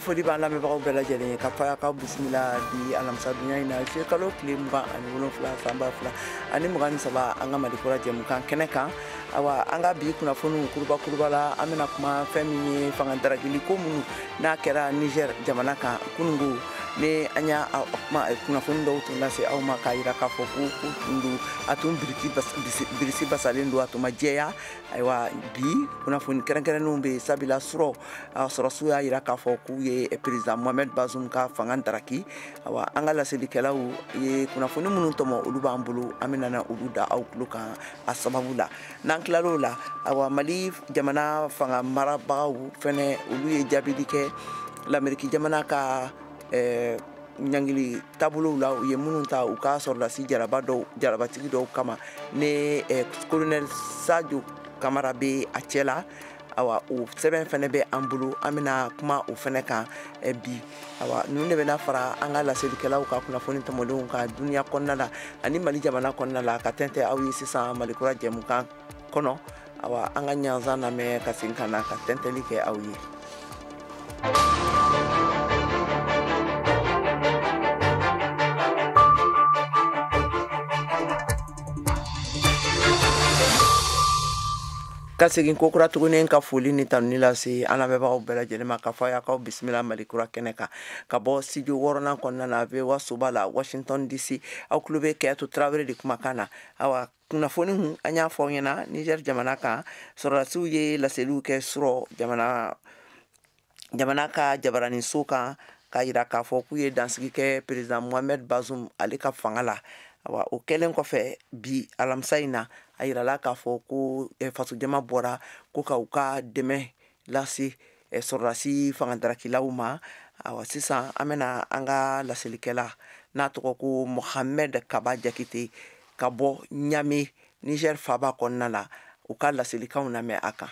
Foli b'an lamɛnbagaw bɛɛ lajɛlen ye ka fɔ k'aw bisimila bi alamisa dunya in na juillet kalo tile 27 san 2023 an ka Mali kura jɛmukan kɛnɛ kan. Awa an ka bi kunnafoniw kuruba kuruba la, an bɛna kuma fɛn min ye fanga daragili ko minnu n'a kɛra Niger jamana kan kunungo, ni an y'a kuma kunnafoni dɔw tun lase aw ma k'a jira k'a fɔ ko tun don, a tun birisi basalen don, a tun ma jɛya. Ayiwa bi kunnafoni kɛrɛnkɛrɛnnenw bɛ yen, sabula surɔ sɔrɔsiw y'a jira k'a fɔ k'u ye président Mohamed Bazoum ka fanga daraki. Awa an ka laselikɛlaw ye kunnafoni minnu tɔmɔ, olu b'an bolo, an bɛna na olu da aw tulo kan a sababu la. N'an tilal'o la, awa Mali jamana fanga marabagaw fɛnɛ olu ye jaabili kɛ l'Amérique jamana ka ɲangili taabolow la, u ye minnu ta u ka sɔrɔdasi jaraba dɔw, jarabatigi dɔw kama, ni colonel Sadio Kamara bɛ a cɛ la. Awa o sɛbɛn fɛnɛ bɛ an bolo, an bɛna kuma o fɛnɛ kan bi. Awa ninnu de bɛna fara an ka laselikɛlaw ka kunnafoni tɔmɔlenw kan duniya kɔnɔna la ani Mali jamana kɔnɔna la, ka tɛntɛn aw ye sisan Mali kura jɛmukan kɔnɔ. Awa an ka ɲanzan lamɛn ka segin ka na ka tɛntɛnli kɛ aw ye. Ka segin ko kura tuguni ka foli ni tanuni lase an lamɛnbagaw bɛɛ lajɛlen ma, ka fɔ a y'aw bisimila Mali kura kɛnɛ kan ka bɔ studio wɔɔrɔnan kɔnɔna na VOA soba la Washington DC. Aw tulo bɛ Kɛyatu Tarawele de kumakan na. Awa kunnafoni an y'a fɔ aw ɲɛna Niger jamana kan, sɔrɔdasiw ye laseliw kɛ surɔ jamana ka jabaraninso kan k'a jira k'a fɔ k'u ye dansigi kɛ président Mohamed Bazoum ale ka fanga la. Awa o kɛlen kɔfɛ bi alamisa in na, a yirala k'a fɔ ko fasojama bɔra ko ka u ka dɛmɛ lase sɔrɔdasi fangadarakɛlaw ma. Awa sisan an bɛna an ka laselikɛla n'a tɔgɔ ko Mohamed Kaba Jakite ka bɔ Niamey Niger faaba kɔnɔna la, u ka laselikanw lamɛn a kan.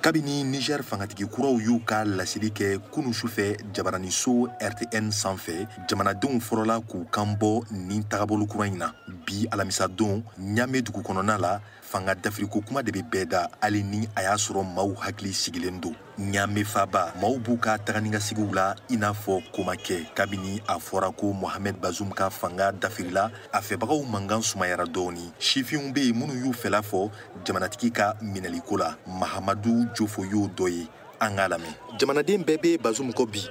Kabini Niger fangatigi kuraw y'u ka laseli kɛ kunu sufɛ jabaraniso RTN sanfɛ, jamanadenw fɔlɔla k'u kan bɔ nin tagabolo kura in na. Bi alamisadon Niamey dugu kɔnɔna la, fanga dafiriko kuma de bɛ bɛɛ da, hali ni a y'a sɔrɔ maaw hakili sigilen don. Niamey faaba, maaw b'u ka taga-ni-ka-seginw la i n'a fɔ ko ma kɛ. Kabini a fɔra ko Mohamed Bazoum ka fanga dafirila, a fɛbagaw mankan sumayara dɔɔni. Sifinw bɛ yen minnu y'u fɛla fɔ jamanatigi ka minɛliko la. Mahamadu Jofo y'o dɔ ye, an k'a lamɛn. Jamanaden bɛɛ bɛ Bazoum kɔ bi,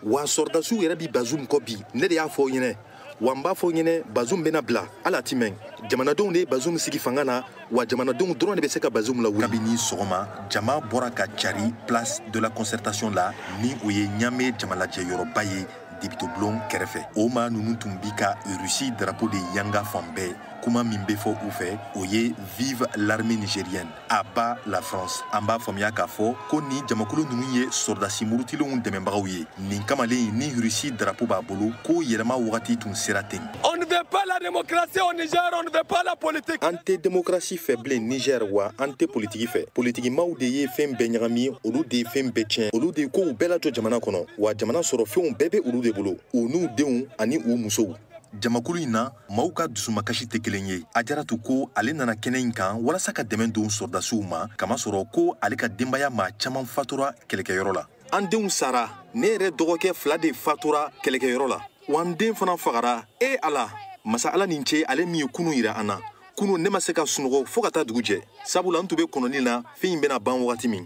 wa sɔrɔdasiw yɛrɛ bɛ Bazoum kɔ bi. Ne de y'a fɔ aw ɲɛnɛ, wa n b'a fɔ ɲɛnɛ, Bazoum bɛna bila hali a ti mɛn. Jamanadenw de ye Bazoum sigi fanga na, wa jamanadenw dɔrɔn de bɛ se ka Bazoum lawuli. Kabini sɔgɔma, jama bɔra ka cari place de la concertation la, ni o ye Niamey jamalajɛyɔrɔba ye depitebulon kɛrɛfɛ. O maa ninnu tun bi ka Russie drapeau de yanga fan bɛɛ. Kuma min bɛ fɔ u fɛ, o ye vive l'armée nigérienne, à bas la France. An b'a faamuya k'a fɔ ko nin jamakulu ninnu ye sɔrɔdasi murutilenw dɛmɛbagaw ye. Nin kamalen ni Russie drapeau b'a bolo, ko yɛlɛma wagati tun sera ten. On ne veut pas la démocratie au Niger, on ne veut pas la politique. An tɛ démocratie fɛ bilen Niger, wa an tɛ politiki fɛ. Politikimaw de ye fɛn bɛɛ ɲagami, olu de ye fɛn bɛɛ tiɲɛ, olu de ye kow bɛɛ lajɔ jamana kɔnɔ, wa jamana sɔrɔ fɛnw bɛɛ bɛ olu de bolo, u n'u denw ani u musow. Jamakulu in na, maaw ka dusumakasi tɛ kelen ye. Ajaratu ko ale nana kɛnɛ in kan walasa ka dɛmɛ don sɔrɔdasiw ma, kamasɔrɔ ko ale ka denbaya maa caman fatura kɛlɛkɛyɔrɔ la. An denw sara, ne yɛrɛ dɔgɔkɛ 2 de fatura kɛlɛkɛyɔrɔ la, wa n den fana fagara. E Ala, masa Ala nin ce, ale min ye kunu yira an na. Kunu ne ma se ka sunɔgɔ fo ka taa dugu jɛ, sabula n tun bɛ kɔnɔni na fɛn in bɛna ban wagati min.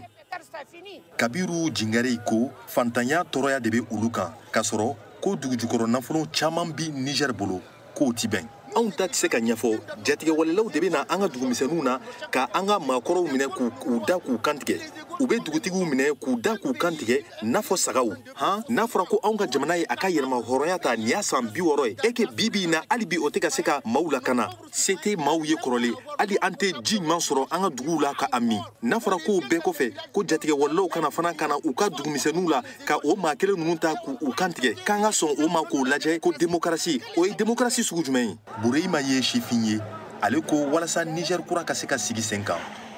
Kabiru Jingare ko fantanya tɔɔrɔya de bɛ olu kan, k'a sɔrɔ ko dugujukɔrɔ nafolo caman bi Niger bolo, k'o ti bɛn. Anw ta tɛ se ka ɲɛfɔ, jatigɛwalelaw de bɛ na an ka dugumisɛnninw na ka an ka maakɔrɔw minɛ k'u da k'u kantigɛ. U bɛ dugutigiw minɛ k'u da k'u kantigɛ n'a fɔ sagaw. Han, n'a fɔra ko anw ka jamana ye a ka yɛlɛma hɔrɔnya ta nin y'a san 60 ye, e ke bi bi in na hali bi o tɛ ka se ka maaw lakana. Se tɛ maaw ye kɔrɔlen, hali an tɛ ji ɲuman sɔrɔ an ka duguw la ka a min. N'a fɔra k'o bɛɛ kɔfɛ ko jatigɛwalelaw kana fana ka na u ka dugumisɛnninw la ka o maa kelen ninnu ta k'u kantigɛ, k'an ka sɔn o ma k'o lajɛ ko démocratie, o ye démocratie sugu jumɛn ye? Bureyima ye sifin ye, ale ko walasa Niger kura ka se ka sigi sen kan,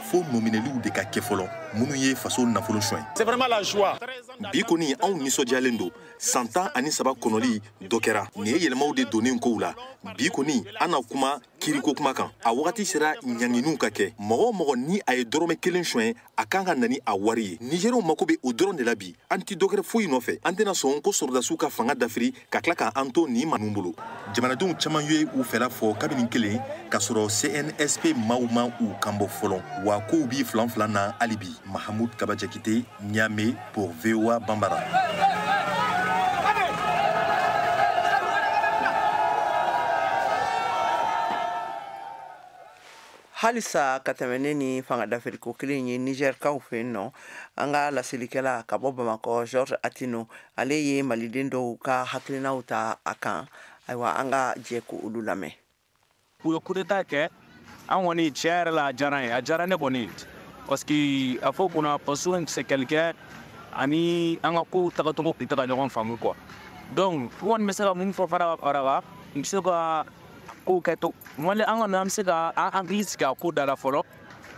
fo nɔminɛliw de ka kɛ fɔlɔ minnu ye faso nafolo suɲɛ. C'est vraiment la joie. Bi kɔni anw nisɔndiyalen don, san 13 kɔnɔli dɔ kɛra. Nin ye yɛlɛmaw de donnen kow la. Bi kɔni an na kuma Kiriko kuma kan, a wagati sera ɲanginiw ka kɛ. Mɔgɔ o mɔgɔ ni a ye dɔrɔmɛ kelen suɲɛ, a kan ka na ni a wari ye. Nigériens mako bɛ o dɔrɔn de la bi. An ti dɔwɛrɛ foyi nɔfɛ. An tɛna sɔn ko sɔrɔdasiw ka fanga dafiri ka tila k'an to nin maa ninnu bolo. Jamanadenw caman ye u fɛla fɔ kabini kelen k'a sɔrɔ CNSP maaw ma u kanbɔ fɔlɔ, wa kow bi filan filan na hali bi. Mahamud Kaba Jakite, Niamey pour VOA Bambara. Halisa ka tɛmɛ ne ni fanga dafiriko kelen ye Nizɛrikaw fɛ yen nɔ, an ka laselikɛla ka bɔ Bamakɔ, George Atino, ale ye maliden dɔw ka hakilinaw ta a kan. Ayiwa, an ka jɛ ko olu lamɛn. U ye coup d'état kɛ, an kɔni, tiɲɛ yɛrɛ la, a diyara n ye, a diyara ne kɔni, parce que a fɔ kunna Bazoum, c'est quelqu'un ani an ka kow tagacogo tɛ ka ɲɔgɔn faamu quoi. Donc n kɔni bɛ se ka mun fɔ fara kan, n bɛ se ka kow kɛ to wali an kɔni, an bɛ se ka an hakili sigi a ko da la fɔlɔ.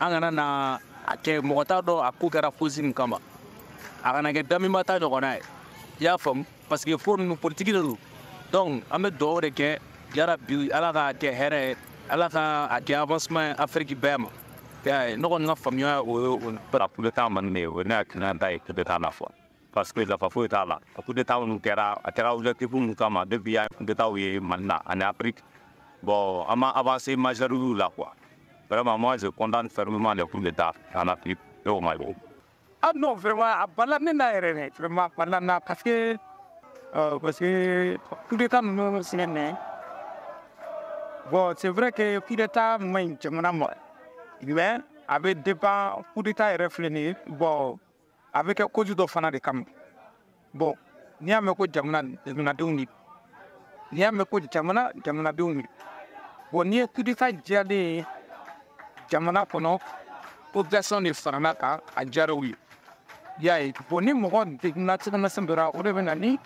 An kana na a kɛ mɔgɔ t'a dɔn a ko kɛra fosi min kama, a kana kɛ damiba ta ɲɔgɔnna ye, i y'a faamu, parce que fo ninnu politique de don. Donc an bɛ dugawu de kɛ, yarabi Ala k'a kɛ hɛrɛ ye, Ala ka a kɛ avancement ye Afiriki bɛɛ ma. Ne kɔni ka faamuya o ye o. Coup d'état man ne ye, o ye ne hakilina ta ye coup d'état la fɔ, parce que nafa foyi t'a la. Coup d'état minnu kɛra, a kɛra objectif minnu kama depuis an coup d'état ye Mali la ani Afrique, bon, an ma avancé majeur la quoi. Vraiment, moi, je condamne fermement les coups d'état en Afrique et au Mali. Ah non, vraiment, a bala ne na yɛrɛ dɛ, vraiment a bala na, parce que coup d'état ninnu filɛ, bon, c'est vrai que coup d'état man ɲi jamana ma, mais a bɛ dépend. Coup d'état yɛrɛ filɛ nin ye, bon, a bɛ kɛ cause dɔ fana de kama. Bon, n'i y'a mɛn ko jamana, jamanadenw de, n'i y'a mɛn ko jamana, jamanadenw de. Bon, n'i ye coup d'état diyalen ye jamana kɔnɔ, population de farala kan, a diyara u ye, i y'a ye. Bon, ni mɔgɔ degunna tɛgɛnasɛn dɔ, o de bɛ na ni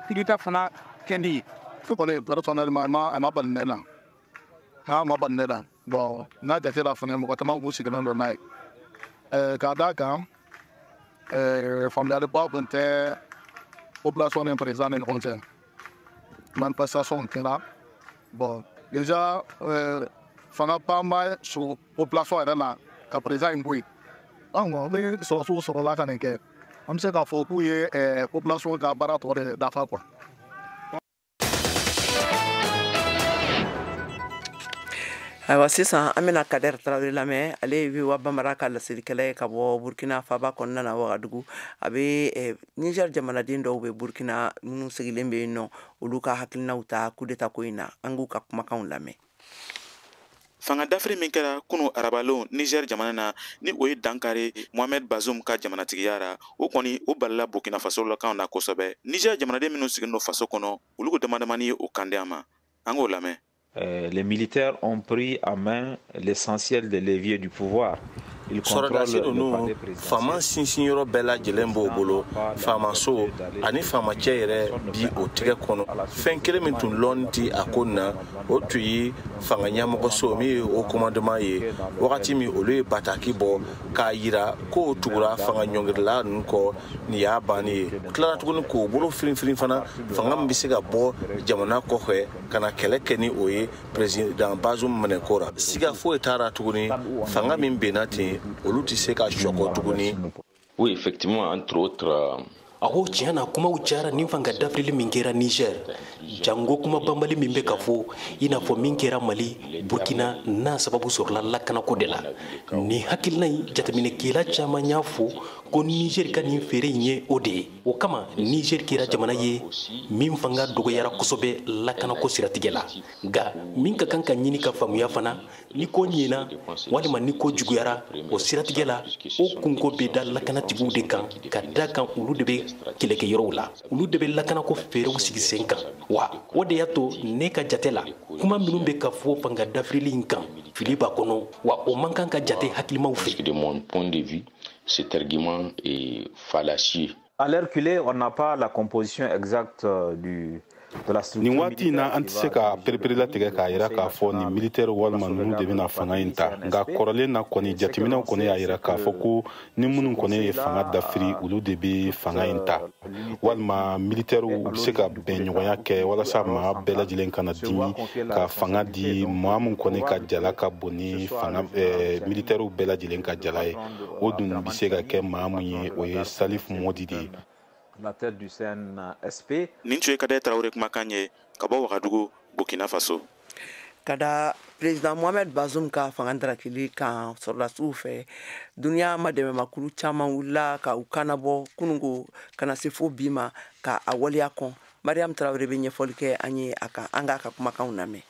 coup d'état fana kɛli ye. Kɔni, personnellement, a ma bali ne la, a ma bali ne la. Bon, n'a jate la fana, mɔgɔ caman k'u sigilen don n'a ye, k'a d'a kan faamuyaliba tun tɛ population ni président ni ɲɔgɔn cɛ. Manifestation kɛra. Bon, déjà fanga ma sɔrɔ population yɛrɛ la ka président in bɔ yen. An kɔni, ni sɔrɔsiw sɔrɔla ka nin kɛ, an bɛ se k'a fɔ k'u ye population ka baara tɔ de dafa quoi. Ayiwa, sisan an bɛna Kader Tarawele lamɛn. Ale ye VOA Bambara ka laselikɛla ye ka bɔ Burkina faba kɔnɔna na, Wagadugu. A bɛ Niger jamanaden dɔw bɛ Burkina minnu sigilen bɛ yen nɔ, olu ka hakilinaw ta coup d'état ko in na. An k'u ka kumakanw lamɛn. Fanga dafiri min kɛra kunu arabalon Niger jamana na, ni o ye dankari Mohamed Bazoum ka jamanatigiya ra, o kɔni o balila Burkina Faso lakaw na kosɛbɛ. Niger jamanaden minnu sigilen don faso kɔnɔ, olu ko damadamani ye o kan di an ma, an k'o lamɛn. Les militaires ont pris en main l'essentiel des leviers du pouvoir. Sɔrɔdasi ninnu, faama sinsinyɔrɔ bɛɛ lajɛlen b'o bolo. Faamaso ani faamacɛ yɛrɛ bi o tigɛ kɔnɔ. Fɛn kelen min tun lɔn ti a ko na, o tun ye fanga ɲɛmɔgɔso min ye o commandement ye. Wagati min olu ye bataki bɔ k'a yira k'o tugura fanga ɲɔngirila ninnu kɔ, nin y'a bannen ye. U tilara tuguni k'o bolo firinfirin fana, fanga min bɛ se ka bɔ jamana kɔfɛ ka na kɛlɛ kɛ ni o ye président Bazoum minɛko ra, siga foyi taara tuguni. Fanga min benna ten, olu tɛ se ka sɔkɔ tuguni. Oui, effectivement, entre autres. A ko tiɲɛ na, kumaw cayara nin fanga dafirili min kɛra Niger. Jango kuma banbali min bɛ ka fɔ, i n'a fɔ min kɛra Mali, Burkina, n'a sababu sɔrɔla lakanako de la. Nin hakilina in, jateminɛkɛla caman y'a fɔ ko Niger ka nin feere in ye o de ye. O kama, Niger kɛra jamana ye min fanga dɔgɔyara kosɛbɛ lakanako siratigɛ la. Nka min ka kan ka ɲini ka faamuya fana, ni ko ɲɛna walima ni ko juguyara o siratigɛ la, o kunko bɛ da lakanatigiw de kan, ka da kan olu de bɛ kɛlɛkɛyɔrɔw la, olu de bɛ lakanako feerew sigi sen kan. Wa o de y'a to ne ka jate la, kuma minnu bɛ ka fɔ fanga dafirili in kan, fili b'a kɔnɔ, wa o man kan ka jate hakilimaw fɛ. De mon point de vue, cet argument est fallacieux. À l'heure qu'il est, on n'a pas la composition exacte du, Nin waati in na, an tɛ se ka pereperelatigɛ k'a yira k'a fɔ nin militaire walima ninnu de bɛna fanga in ta. Nka kɔrɔlen na kɔni, jateminɛw kɔni y'a yira k'a fɔ ko ni minnu kɔni ye fanga dafiri, olu de bɛ fanga in ta, walima militaire u bɛ se ka bɛnɲɔgɔnya kɛ walasa maa bɛɛ lajɛlen kana dimi ka fanga di maa min kɔni ka jala ka bon ni fanga militaire bɛɛ lajɛlen ka jala ye. O dun bɛ se ka kɛ maa mun ye, o ye Salif Modi de ye. La tête du CNSP. Nin tun ye Kadɛ Tarawele kumakan ye ka bɔ Wagadugu, Burkina Faso. Ka da président Mohamed Bazoum ka fanga darakili kan sɔrɔdasiw fɛ, duniya ma dɛmɛmakulu caman wulila ka u kannabɔ kunungo ka na se fo bi ma ka a waleya kɔn. Mariam Tarawele bɛ ɲɛfɔli kɛ an ye a kan, an k'a ka kumakanw lamɛn.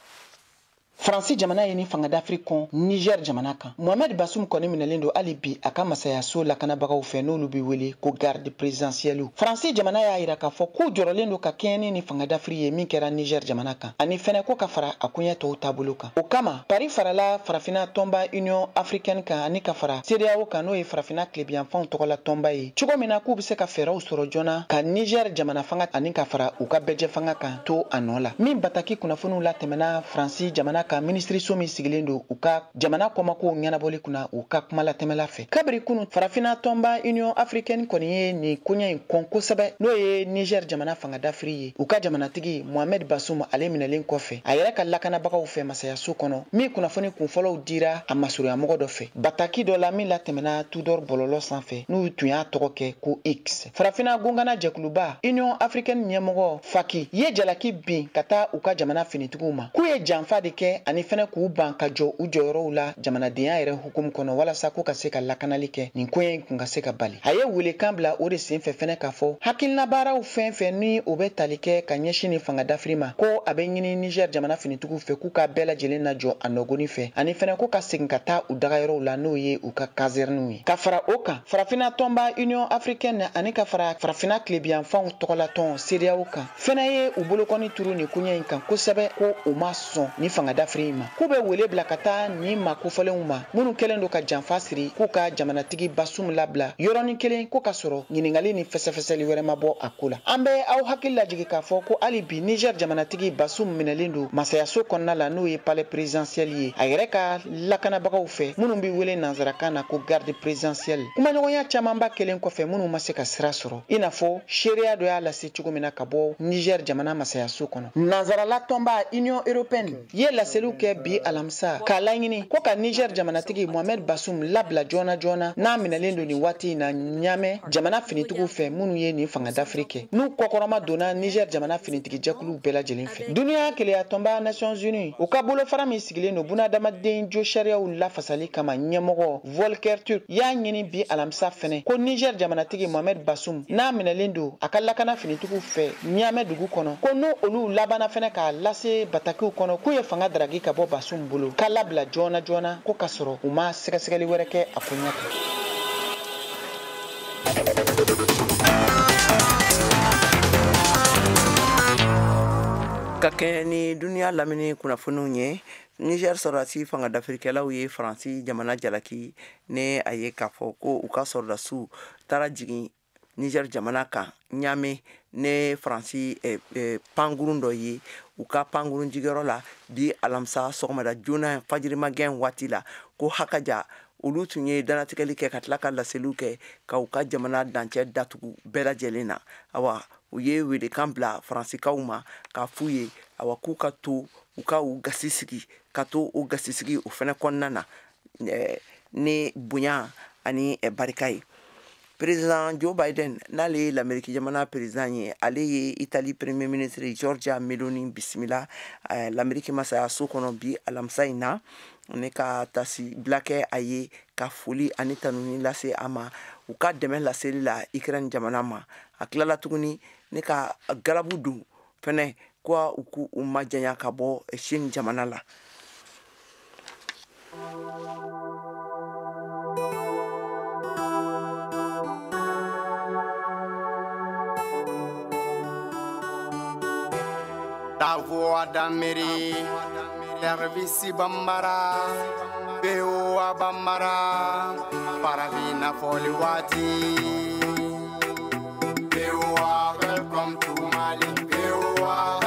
Faransi jamana ye ni fanga dafiri kɔn Niger jamana kan. Mohamed Bazoum kɔni minɛlen don hali bi a ka masayaso lakanabagaw fɛ, n'olu bɛ wele ko garde présidentielle. Faransi jamana y'a yira k'a fɔ k'u jɔrɔlen don ka kɛɲɛ ni fanga dafiri ye min kɛra Niger jamana kan, ani fɛnɛ ko ka fara a koɲɛ tɔw taabolo kan. O kama, Paris farala farafinna tɔnba Union africaine kan ani ka fara CEDEAO kan, n'o ye farafinna tilebiyanfanw tɔgɔla tɔnba ye, cogo min na k'u bɛ se ka fɛɛrɛw sɔrɔ joona ka Niger jamana fanga ani ka fara u ka bɛɛjɛ fanga kan to a nɔ la. Min bataki kunnafoniw latɛmɛna Faransi jamana ka minisiriso min sigilen don u ka jamana kɔmakow ɲɛnabɔli kunna, u ka kuma latɛmɛla fɛ. Kabiri kunu, farafinna tɔnba Union africaine kɔni ye nin koɲɛ in kɔn kosɛbɛ, n'o ye Niger jamana fanga dafiri ye. U ka jamanatigi Mohamed Bazoum ale minɛlen kɔfɛ a yɛrɛ ka lakanabagaw fɛ masayaso kɔnɔ, min kunnafoni kunfɔlɔw dira a masurunyamɔgɔ dɔ fɛ bataki dɔ la min latɛmɛna Tudor bɔlɔlɔ sanfɛ, n'u tun y'a tɔgɔ kɛ ko X. Farafinna gongana jɛkuluba Union africaine ɲɛmɔgɔ Faki ye jalaki bin ka taa u ka jamana finitigiw ma, k'u ye janfa de kɛ ani fɛnɛ k'u ban ka jɔ u jɔyɔrɔw la jamanadenya yɛrɛ hukumu kɔnɔ, walasa k'u ka se ka lakanali kɛ nin koɲɛ in kun ka se ka bali. A ye welekan bila o de senfɛ fɛnɛ k'a fɔ hakilina baaraw fɛn fɛn ni o bɛ tali kɛ ka ɲɛsin ni fanga dafiri ma, ko a bɛ ɲini Niger jamana finitigiw fɛ k'u ka bɛɛ lajɛlen lajɔ a nɔgɔni fɛ, ani fɛnɛ ko ka segin ka taa u dagayɔrɔw la, n'o ye u ka caserne ye. Ka fara o kan, farafinna tɔnba Union africaine ani ka fara farafinna tilebiyanfanw tɔgɔlatɔn CEDEAO kan fɛnɛ ye u bolokɔni turu nin koɲɛ in kan kosɛbɛ, ko u ma sɔn ni fanga dafiri ma, k'u bɛ wele bila ka taa nin maa kofɔlenw ma minnu kɛlen don ka janfa siri k'u ka jamanatigi Bazoum labila yɔrɔnin kelen, ko ka sɔrɔ ɲininkali ni fɛsɛfɛsɛli wɛrɛ ma bɔ a ko la. An bɛ aw hakili lajigin k'a fɔ ko hali bi Niger jamanatigi Bazoum minɛlen don masayaso kɔnɔna la, n'o ye palais présidentiel ye, a yɛrɛ ka lakanabagaw fɛ minnu bɛ wele nansarakan na ko garde présidentielle. Kumaɲɔgɔnya camanba kɛlen kɔfɛ minnu ma se ka sira sɔrɔ, i n'a fɔ seereya dɔ y'a lase cogo min na ka bɔ Niger jamana masayaso kɔnɔ. Nansarala tɔnba Union européenne ye laseliw kɛ bi alamisa k'a laɲini ko ka Niger jamanatigi Mohamed Bazoum labila joona joona, n'a minɛlen don nin waati in na Ɲamɛ jamana finitigiw fɛ minnu ye nin fanga dafiri kɛ, n'u kɔkɔrɔma donna Niger jamana finitigi jɛkuluw bɛɛ lajɛlen fɛ. Duniya keleya tɔnba Nations Unies, u ka bolofara min sigilen don bunadamaden jo sariyaw lafasali kama ɲɛmɔgɔ Volker Turk y'a ɲini bi alamisa fɛnɛ ko Niger jamanatigi Mohamed Bazoum n'a minɛlen don a ka lakana finitigiw fɛ Ɲamɛ dugu kɔnɔ, ko n'u olu labanna fɛnɛ k'a lase batakiw kɔnɔ k'u ye fanga daraki ka bɔ Bazoum bolo, k'a labila joona joona, ko ka sɔrɔ u ma sɛgɛsɛgɛli wɛrɛ kɛ a koɲɛ kan. Ka kɛɲɛ ni duniya lamini kunnafoniw ye, Niger sɔrɔdasi fanga dafirikɛlaw ye Faransi jamana jalaki ni a ye k'a fɔ ko u ka sɔrɔdasiw taara jigin Niger jamana kan Ɲame ne Faransi pankurun dɔ ye u ka pankurun jigiyɔrɔ la bi alamisa sɔgɔmada joona fajirimagɛn waati la, ko hakaja olu tun ye dannatigɛli kɛ ka tila ka laseliw kɛ ka u ka jamana dancɛ datugu bɛɛ lajɛlen na. Awa, u ye welekan bila Faransikaw ma k'a f'u ye awa k'u ka to u ka u gasi sigi, ka to u gasi sigi o fɛnɛ kɔnɔna na ni bonya ani barika ye. Président Joe Biden, n'ale ye l'Amérique jamana président ye, ale ye Italie premier ministre Giorgia Meloni bisimila l'Amérique masayaso kɔnɔ bi alamisa in na, ne ka tasi bila kɛ a ye ka foli ani tanuni lase a ma u ka dɛmɛ laseli la Ukraine jamana ma. A tilala tuguni ne ka galabu don fɛnɛ ko u k'u majanya ka bɔ Chine jamana la. La voix d'Amérique, service Bambara, BOA Bambara, Paravina Foliwati. BOA, welcome to Mali. BOA,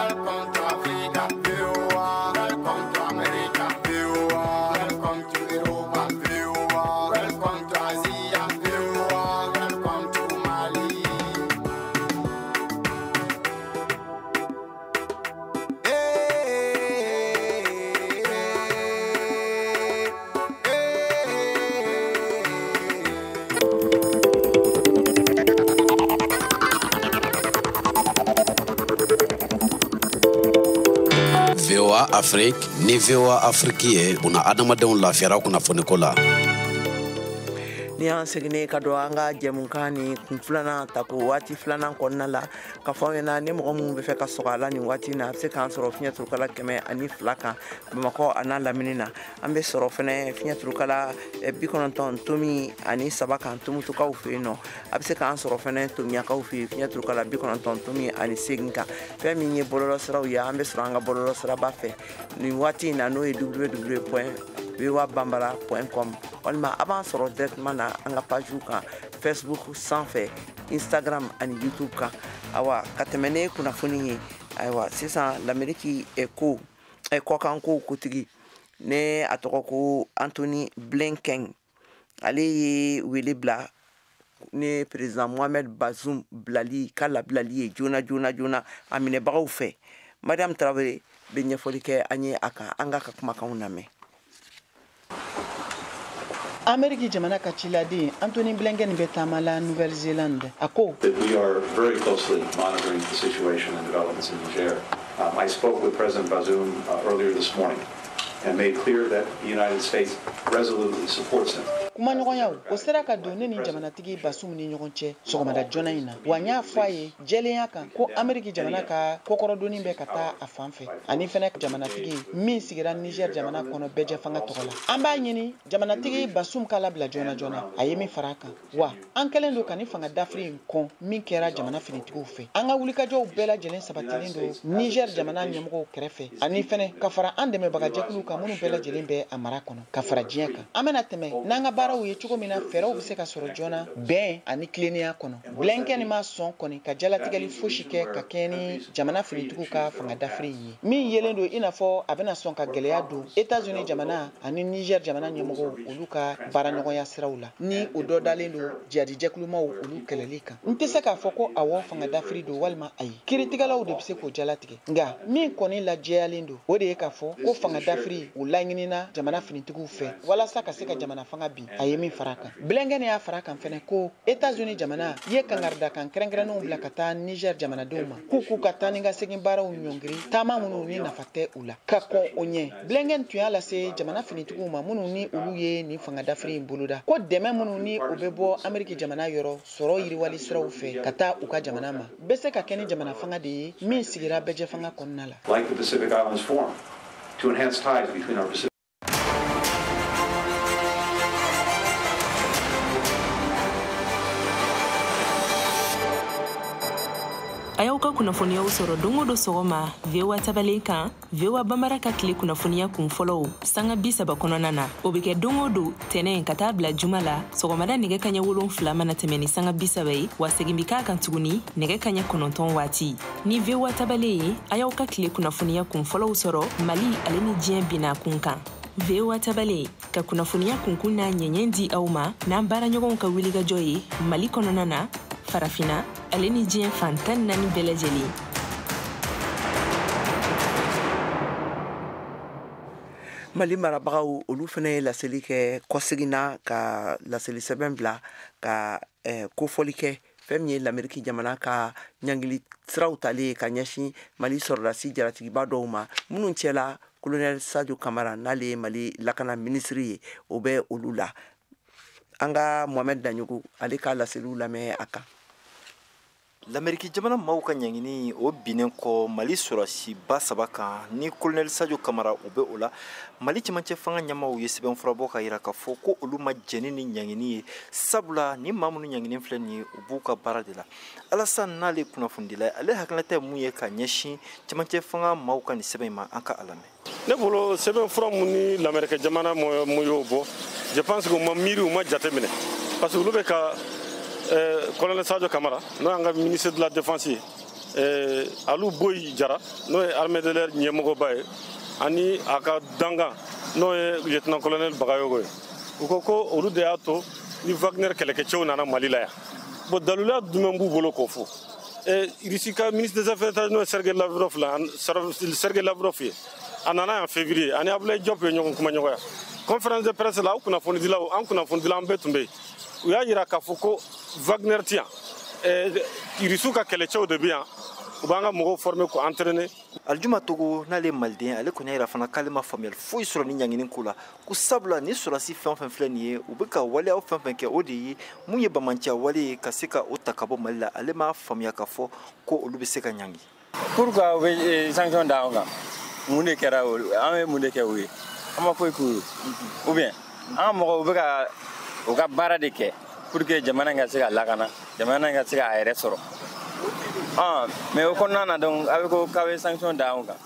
VOA Afrique ni VOA Afrique ye buna adamadenw lafiyara kunnafoniko la. Ni y'an seginnen ka don an ka jɛmukan ni kun filanan ta ko waati filanan kɔnɔna la, ka fɔ aw ɲɛna, ni mɔgɔ minnu bɛ fɛ ka sɔgɔ a la nin waati in na, a bɛ se k'an sɔrɔ fiɲɛ turukala 102 kan Bamakɔ a n'a lamini na. An bɛ sɔrɔ fɛnɛ fiɲɛ turukala 90.3 kan Tumutukaw fɛ yen nɔ. A bɛ se k'an sɔrɔ fɛnɛ Tomiyakaw fɛ yen, fiɲɛ turukala 90.8 kan. Fɛn min ye bɔlɔlɔsiraw ye, an bɛ sɔrɔ an ka bɔlɔlɔsiraba fɛ nin waati in na, n'o ye www.voabambara.com, walima a b'an sɔrɔ directement na an ka page kan Facebook sanfɛ, Instagram ani YouTube kan. Awa, ka tɛmɛ ne kunnafoni ye, ayiwa, sisan Lameriki ko kɔkanko kotigi, ne a tɔgɔ ko Anthony Blinken, ale ye wele bila ni président Mohamed Bazoum bilali ka labilali ye joona joona joona a minɛbagaw fɛ. Mariam Traoré bɛ ɲɛfɔli kɛ an ye a kan, an k'a ka kumakanw lamɛn. Ameriki jamana ka ciladen Anthony Blinken bɛ taama la Nouvelle-Zélande. A ko: We are very closely monitoring the situation and developments in Niger. I spoke with President Bazoum earlier this morning and made clear that the United States resolutely supports him. Kumaɲɔgɔnyaw o sera ka don ne ni jamanatigi Basum ni ɲɔgɔn cɛ sɔgɔmada joona in na, wa n y'a fɔ a ye jɛlenya kan ko Ameriki jamana ka kɔkɔrɔdonni bɛ ka taa a fan fɛ, ani fɛnɛ jamanatigi min sigira Niger jamana kɔnɔ bɛɛjɛ fanga tɔgɔ la. An b'a ɲini jamanatigi Basum k'a labila joona joona. A ye min fara a kan, wa an kɛlen don ka ni fanga dafiri in kɔn min kɛra jamana finitigiw fɛ. An ka wulikajɔw bɛɛ lajɛlen sabatilen don Niger jamana ɲɛmɔgɔw kɛrɛfɛ, ani fɛnɛ ka fara an dɛmɛbagajɛkuluw kan minnu bɛɛ lajɛlen bɛ a mara kɔnɔ, ka fara diɲɛ kan. An bɛna tɛmɛ n'an ka baaraw ye cogo min na fɛɛrɛw bɛ se ka sɔrɔ joona bɛn ani tilennenya kɔnɔ. Blinken ma sɔn kɔni ka jalatigɛli fosi kɛ ka kɛɲɛ ni jamana finitigiw ka fanga dafiri in ye, min yelen don i n'a fɔ a bɛna sɔn ka gɛlɛya don États-Unis jamana ani Niger jamana ɲɛmɔgɔw olu ka baaraɲɔgɔnya siraw la, ni o dɔ dalen don jihadijɛkulumaw olu kɛlɛli kan. N tɛ se k'a fɔ ko awɔ fanga dafiri don walima ayi, kiiritigɛlaw de bɛ se k'o jalatigɛ, nka min kɔni lajɛyalen don, o de ye k'a fɔ ko fanga dafiri o laɲinina jamana finitigiw fɛ walasa ka se ka jamana fanga bin. A ye min fara kan, Blinken y'a fara kan fɛnɛ ko États-Unis jamana ye kangaridakan kɛrɛnkɛrɛnnenw bila ka taa Niger jamanadenw ma k'u ka taa ni ka segin baaraw ɲɔngiri taama minnu ni nafa tɛ u la ka kɔn o ɲɛ. Blinken tun y'a lase jamana finitigiw ma minnu ni olu ye nin fanga dafiri in boloda, ko dɛmɛ minnu ni o bɛ bɔ Ameriki jamana yɔrɔ sɔrɔ yiriwali siraw fɛ ka taa u ka jamana ma bɛ se ka kɛ ni jamana fanga de ye min sigira bɛɛjɛ fanga kɔnɔna la. Like the Pacific Islands Forum, to enhance ties between our Pacific. A y'aw ka kunnafoniyaw sɔrɔ don o don sɔgɔma VOA tabalen kan, VOA Bambara ka tile kunnafoniya kun fɔlɔw sanga 30 kɔnɔna na. O bɛ kɛ don o don tɛnɛ ka taa bila juma la sɔgɔmada nɛgɛ kaɲɛ 7 mana tɛmɛ ni sanga 30 ye, wa segin bɛ k'a kan tuguni nɛgɛ kaɲɛ 9 waati. Ni VOA tabalen ye, a y'aw ka tile kunnafoniya kun fɔlɔw sɔrɔ Mali ale ni diɲɛ binna kun kan. VOA tabalen ka kunnafoniya kunkun n'a ɲɛɲɛ di aw ma n'an baaraɲɔgɔnw ka wulikajɔ ye Mali kɔnɔna na, Farafina ale ni diɲɛ fan 14 bɛɛ lajɛlen. Mali marabagaw olu fana ye laseli kɛ kɔseginna, ka laseli sɛbɛn bila ka kofɔli kɛ fɛn min ye Lameriki jamana ka ɲangili siraw talen ka ɲɛsin Mali sɔrɔdasi jalatigiba dɔw ma, minnu cɛla colonel Sadio Kamara, n'ale ye Mali lakana minisiri ye, o bɛ olu la. An ka Mohamed Daɲogo ale ka laseliw lamɛn a kan. Lameriki jamana maaw ka ɲangini o binnen kɔ Mali sɔrɔdasiba 3 kan ni colonel Sadio Kamara o bɛ o la, Mali cɛmancɛ fanga ɲɛmaaw ye sɛbɛnfura bɔ ka yira k'a fɔ ko olu ma jɛni ni ɲangini ye, sabula ni maa minnu ɲangini filɛ nin ye, u b'u ka baara de la. Alassane n'ale kunnafonidila ye, ale hakilinata ye mun ye ka ɲɛsin cɛmancɛ fanga maaw ka nin sɛbɛn in ma, an ka a lamɛn. Ne bolo, sɛbɛnfura mun ni Lameriki jamana mun y'o bɔ, je pense que u ma miiri, u ma jate minɛ, parce que olu bɛ ka colonel Sadio Kamara, n'o y'an ka ministre de la défense ye, Alou Boyi Jara, n'o ye armée de l'air ɲɛmɔgɔba ye, ani a ka dangan n'o ye lieutenant colonel Bagayogo ye, u ko ko olu de y'a to ni Wagner kɛlɛkɛcɛw nana Mali la yan. Bon, daluya jumɛn b'u bolo k'o fɔ? Russie ka ministre des affaires étrangères, n'o ye Sergei Lavrov la, Sergei Lavrov ye, a nana yan février, ani Abdoulaye Diop ye ɲɔgɔn kumaɲɔgɔnya conférence de presse la. Aw kunnafonidilaw, an kunnafonidila, an bɛɛ tun bɛ yen. U y'a yira k'a fɔ ko Wagner ti yan, Irisiw ka kɛlɛcɛw de bɛ yan. U b'an ka mɔgɔw former k'u entraîner. Aljuma Togo n'ale maliden, ale kɔni y'a yira fana k'ale ma faamuyali foyi sɔrɔ ni ɲangini ko la, ko sabula ni sɔrɔdasi fɛn o fɛn filɛ nin ye, u bɛ ka waleya fɛn fɛn kɛ, o de ye mun ye bamanciya wale ye ka se ka o ta ka bɔ Mali la. Ale m'a faamuya k'a fɔ ko olu bɛ se ka ɲangi. Pourquoi u bɛ sanction da anw kan? Mun de kɛra? An ye mun de kɛ u ye? An ma foyi k'u ye. Ou bien an ka mɔgɔw bɛ ka u ka baara de kɛ pour que jamana in ka se ka lakana, jamana in ka se k'a yɛrɛ sɔrɔ. Mais o kɔnɔna na donc a bɛ ko k'a bɛ sanction da anw kan,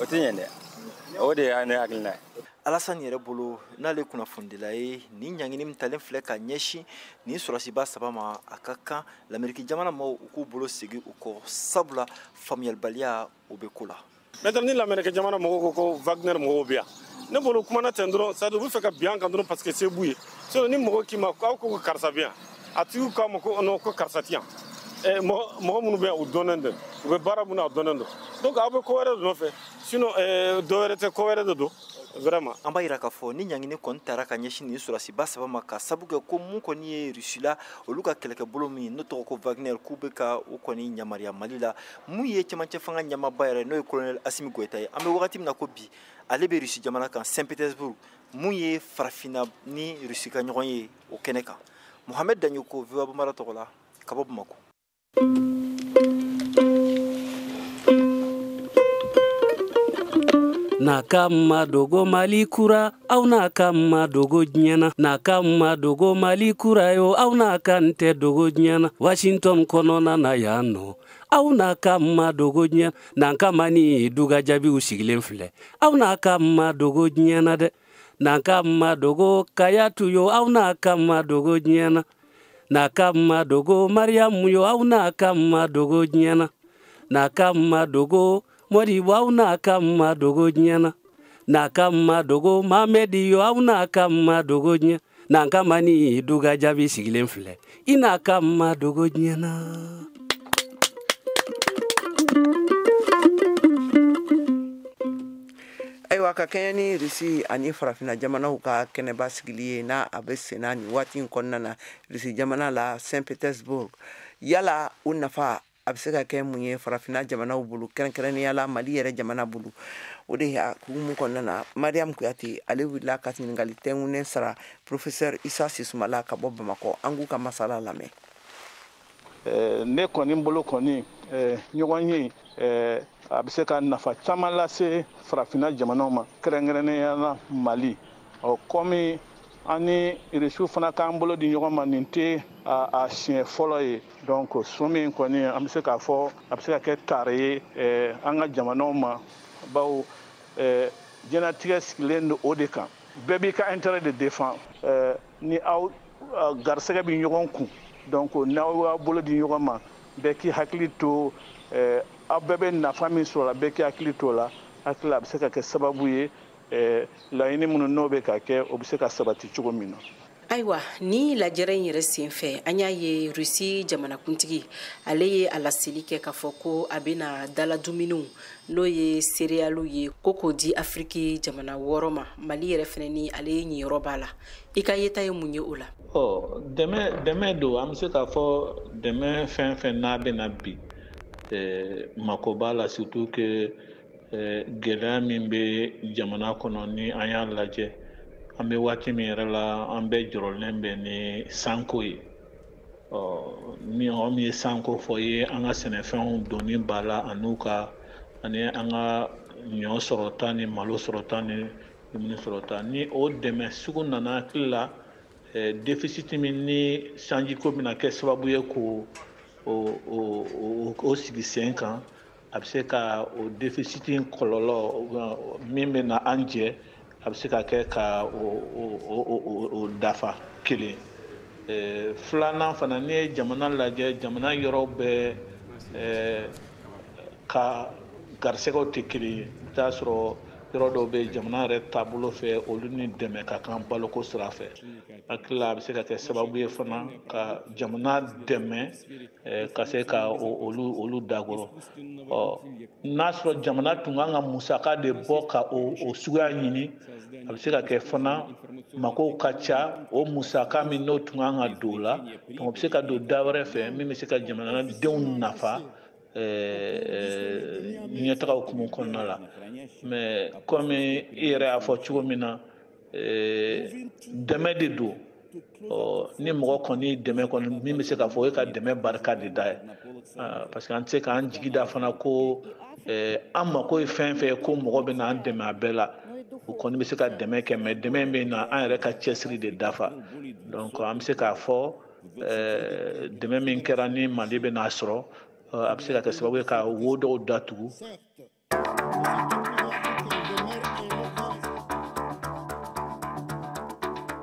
o tɛ ɲɛ dɛ. O de ye ne hakilina ye. Alassane yɛrɛ bolo, n'ale kunnafonidila ye, nin ɲangini min talen filɛ ka ɲɛsin nin sɔrɔdasiba saba ma, a ka kan Lameriki jamana maaw u k'u bolo segin u kɔ, sabula faamuyalibaliya o bɛ ko la. Maintenant ni Lameriki jamana mɔgɔw ko ko Wagner mɔgɔw bɛ yan, ne bolo kumana ten dɔrɔn, c'est à dire u bɛ fɛ ka bin an kan dɔrɔn parce que se b'u ye. Sinon ni mɔgɔ k'i ma k'aw ko ko karisa bɛ yan, a tigiw k'a ma ko non, ko karisa tɛ yan. Mɔgɔ minnu bɛ yan, u dɔnnen don, u bɛ baara min na, u dɔnnen don. Donc aw bɛ ko wɛrɛ de nɔfɛ, sinon dɔ wɛrɛ tɛ, ko wɛrɛ de don. Vraiment. An b'a yira k'a fɔ ni ɲangini kɔni taara ka ɲɛsin nin sɔrɔdasiba saba ma, ka sabu kɛ ko mun kɔni ye Russie la olu ka kɛlɛkɛbolo min n'o tɔgɔ ko Wagner, k'u bɛ ka o kɔni yamaruya Mali la. Mun ye cɛmancɛ fanga ɲɛmaaba yɛrɛ, n'o ye colonel Assimi Goïta ye, an bɛ wagati min na ko bi, ale bɛ Russie jamana kan Saint-Pétersbourg, mun ye farafinna ni Russie ka ɲɔgɔn ye o kɛnɛ kan. Mohamed Dagnoko, VOA Bambara tɔgɔ la, ka bɔ Bamakɔ. N'a ka ma dogo Mali kura, aw n'a ka ma dogo diɲɛ na. N'a ka ma dogo Mali kura yo, aw n'a ka n tɛ dogo diɲɛ na. Washington kɔnɔna na yan nɔ, aw n'a ka ma dogo diɲɛ na. N'an ka ma ni duga jaabiw sigilen filɛ, aw n'a ka ma dogo diɲɛ na dɛ. N'an ka ma dogo Kayatu yo, aw n'a ka ma dogo diɲɛ na. N'a ka ma dogo Mariamu yo, aw n'a ka ma dogo diɲɛ na. N'a ka ma dogo Modibo, aw n'a ka ma dogo diɲɛ na. N'a ka ma dogo Mamedi yo, aw n'a ka ma dogo diɲɛ. N'an ka ma ni duga jaabi sigilen filɛ, i n'a ka ma dogo diɲɛ na. Ayiwa, ka kɛɲɛ ni Russie ani farafinna jamanaw ka kɛnɛba sigili ye, n'a a bɛ senna nin waati in kɔnɔna na Russie jamana la Saint-Pétersbourg, yala o nafa a bɛ se ka kɛ mun ye farafinna jamanaw bolo, kɛrɛnkɛrɛnnenya la Mali yɛrɛ jamana bolo? O de y'a hukumu kɔnɔna na, Mariam Kuyate ale wulila ka ɲininkali tɛnkunnen sara professeur Issa Sisumala ka bɔ Bamakɔ. An k'u ka masala lamɛn. Ne kɔni bolo kɔni, ɲɔgɔn ye a bɛ se ka nafa caman lase farafinna jamanaw ma, kɛrɛnkɛrɛnnenya la Mali. Ɔ kɔmi an ni Irisiw fana k'an bolo di ɲɔgɔn ma, nin tɛ a siɲɛ fɔlɔ ye. Donc so min kɔni, an bɛ se k'a fɔ a bɛ se ka kɛ tare ye an ka jamanaw ma, bawo diɲɛlatigɛ sigilen don o de kan. Bɛɛ b'i ka intérêt de défend. Ni aw garisɛgɛ bɛ ɲɔgɔn kun, donc n'aw y'aw bolo di ɲɔgɔn ma, bɛɛ k'i hakili to aw bɛɛ bɛ nafa min sɔrɔ la, bɛɛ k'i hakili to o la. Hakili la, a bɛ se ka kɛ sababu ye laɲini minnu n'o bɛ ka kɛ, o bɛ se ka sabati cogo min na. Ayiwa, ni lajɛrɛ in yɛrɛ senfɛ, an y'a ye Russie jamanakuntigi ale ye a laseli kɛ k'a fɔ ko a bɛna dala dumuniw, n'o ye céréales ye, ko k'o di Afiriki jamana 6 ma. Mali yɛrɛ fɛnɛ ni ale ɲiyɔrɔ b'a la. I ka yeta ye mun ye o la? Ɔ dɛmɛ don, an bɛ se k'a fɔ dɛmɛ fɛn fɛn n'a bɛ na bi, mako b'a la, surtout que gɛlɛya min bɛ jamana kɔnɔ, ni an y'a lajɛ, an bɛ waati min yɛrɛ la, an bɛɛ jɔrɔlen bɛ ni sanko ye. Ɔ ni mɔgɔ min ye sanko fɔ ye, an ka sɛnɛfɛnw donni ba la, an'u ka ani an ka ɲɔ sɔrɔta ni malo sɔrɔta ni dumuni sɔrɔta, ni o dɛmɛ sugu nana, hakili la déficit min ni sanjiko bɛna kɛ sababu ye k'o o sigi sen kan, a bɛ se ka o déficit in kɔlɔlɔ min bɛ na an jɛ, a bɛ se ka kɛ ka o dafa kelen. Filanan fana, n'i ye jamana lajɛ, jamana yɔrɔ bɛɛ ka garisɛgɛw tɛ kelen ye. I bɛ taa sɔrɔ yɔrɔ dɔw bɛ jamana yɛrɛ taabolo fɛ, olu ni dɛmɛ ka kan baloko sira fɛ. Hakili la, a bɛ se ka kɛ sababu ye fana ka jamana dɛmɛ ka se ka olu dakɔrɔ. Ɔ n'a sɔrɔ jamana tun kan ka musaka de bɔ ka o suguya ɲini, a bɛ se ka kɛ fana makow ka ca, o musaka min n'o tun kan ka don o la, donc o bɛ se ka don da wɛrɛ fɛ min bɛ se ka jamanadenw nafa. ɲɛtaga hukumu kɔnɔna la. Mais komi i yɛrɛ y'a fɔ cogo min na, dɛmɛ de don. Ni mɔgɔ kɔni dɛmɛ kɔni, min bɛ se k'a fɔ o ye ka dɛmɛ barika de da ye, parce que an tɛ se k'an jigi da fana ko an mako ye fɛn fɛn ye ko mɔgɔ bɛ n'an dɛmɛ a bɛɛ la. U kɔni bɛ se ka dɛmɛ kɛ, mais dɛmɛ bɛ na an yɛrɛ ka cɛsiri de dafa. Donc an bɛ se k'a fɔ dɛmɛ min kɛra ni Mali bɛ n'a sɔrɔ, a bɛ se ka kɛ sababu ye ka wo dɔw datugu.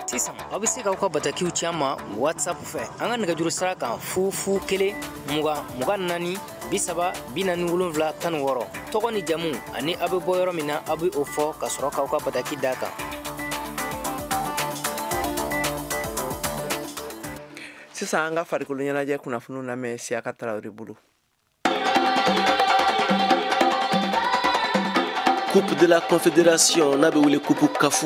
Sisan aw bɛ se k'aw ka batakiw ci an ma WhatsApp fɛ an ka nɛgɛjuru sira kan 0 0 1 20 24 30 47 16. Tɔgɔ ni jamu ani aw bɛ bɔ yɔrɔ min na, aw bɛ o fɔ ka sɔrɔ k'aw ka bataki d'a kan. Sisan an ka farikolo ɲɛnajɛ kunnafoniw lamɛn Siyaka Tarawele bolo. Coupe de la Confédération n'a bɛ wele Coupe CAF,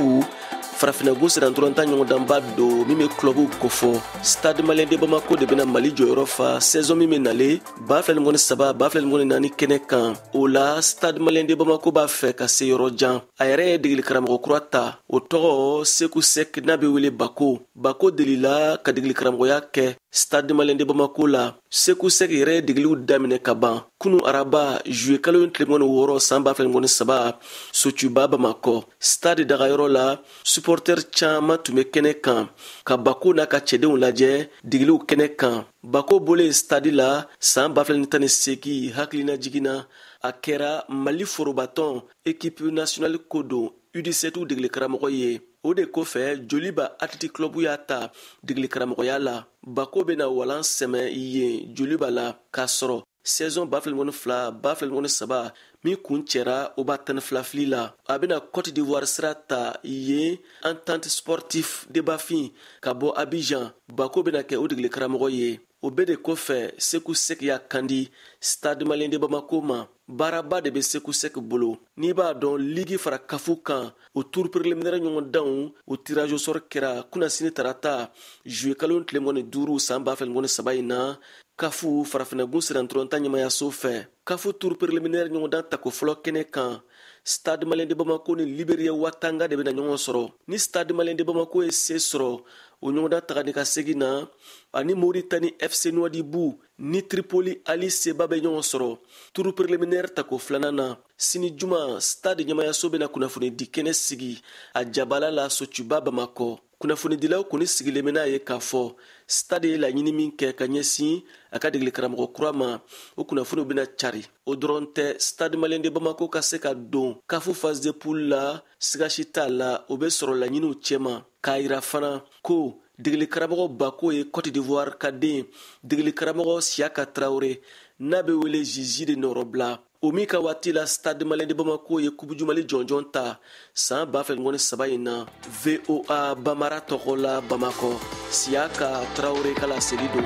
farafinna senna ntolatan ɲɔgɔndanba don min bɛ clubw kofɔ. Stade Malien de Bamako de bɛna Mali jɔyɔrɔ fa saison min bɛ nale 2023 2024 kɛnɛ kan. O la, Stade Malien de Bamako b'a fɛ ka se yɔrɔ jan. A yɛrɛ ye degeli karamɔgɔ kura ta, o tɔgɔ Seku Sek, n'a bɛ wele Bako. Bako delila ka degeli karamɔgɔya kɛ Stade Malien de Bamako la. Seku Sek yɛrɛ ye degeliw daminɛ ka ban kunu araba, juillet kalo tile 26 san 2023, Sotuba Bamakɔ stade dagayɔrɔ la. Supporter caman tun bɛ kɛnɛ kan ka Bako n'a ka cɛdenw lajɛ degeliw kɛnɛ kan. Bako bɔlen stade la san 2018, hakilina jiginna, a kɛra Mali forobatɔn équipe nationale ko don U17 degeli karamɔgɔ ye. O de kɔfɛ, Joliba Athletic Club y'a ta degeli karamɔgɔya la. Bako bɛna walan sɛmɛ yen Joliba la k'a sɔrɔ saison 2022 2023 min kun cɛra, o b'a 12 fili la. A bɛna Cote d'Ivoire sira ta yen, Entente Sportif de Bafin ka bɔ Abidjan. Bako bɛna kɛ o degeli karamɔgɔ ye. O bɛɛ de kɔfɛ, Seku Sek y'a kandi Stade Malien de Bamako ma. Baaraba de bɛ Seku Sek bolo. N'i b'a dɔn, ligue fara CAF kan, o tour préliminaire ɲɔgɔndanw, o tirage au sort kɛra kunnasini tarata, juillet kalo tile 25 san 2023 in na, CAF farafinnagun sirantɔrɔntan ɲɛmayaso fɛ. CAF tour préliminaire ɲɔgɔndan tako fɔlɔ kɛnɛ kan, Stade Malien de Bamako ni Liberia Watanga de bɛna ɲɔgɔn sɔrɔ. Ni Stade Malien de Bamako ye se sɔrɔ o ɲɔgɔndan taga ni ka segin na, ani Mauritanie FC Nouadhibou ni Tripoli Ali Seba bɛ ɲɔgɔn sɔrɔ tour préliminaire tako filanan na. Sini juma, stade ɲɛmayaso bɛna kunnafoni di kɛnɛ sigi a jabala la Sotuba Bamakɔ. Kunnafonidilaw kɔni sigilen bɛ n'a ye k'a fɔ stade ye laɲini min kɛ ka ɲɛsin a ka degeli karamɔgɔ kura ma, o kunnafoniw bɛna cari. O dɔrɔn tɛ, Stade Malien de Bamako ka se ka don CAF phase de poule la, sigasi t'a la, o bɛ sɔrɔ laɲiniw cɛma. K'a yira fana ko degeli karamɔgɔ Bako ye Cote d'Ivoire ka den degeli karamɔgɔ Siyaka Tarawele, n'a bɛ wele Zizi, de nɔrɔbila, o min ka waati la Stade Malien de Bamako ye Coupe du Mali jɔnjɔn ta san 2023 in na. VOA Bamara tɔgɔ la Bamakɔ, Siyaka Tarawele ka laseli don.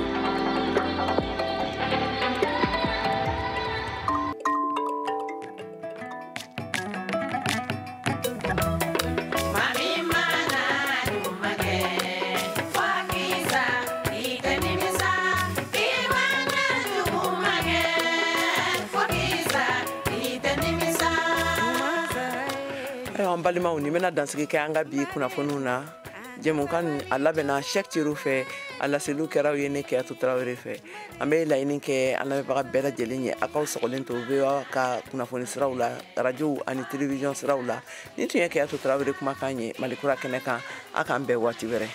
Ayiwa, an balimaw, nin bɛna dansigi kɛ an ka bi kunnafoniw na. Jɛmukan a labɛnna Sɛk Cero fɛ, a laseliw kɛra ye ne Kɛyatu Tarawele fɛ. An bɛ laɲini kɛ an lamɛnbaga bɛɛ lajɛlen ye, a k'aw sɔgɔlen to VOA ka kunnafoni siraw la, radio ani télévision siraw la. Nin tun ye Kɛyatu Tarawele kumakan ye Mali kura kɛnɛ kan. A k'an bɛn waati wɛrɛ.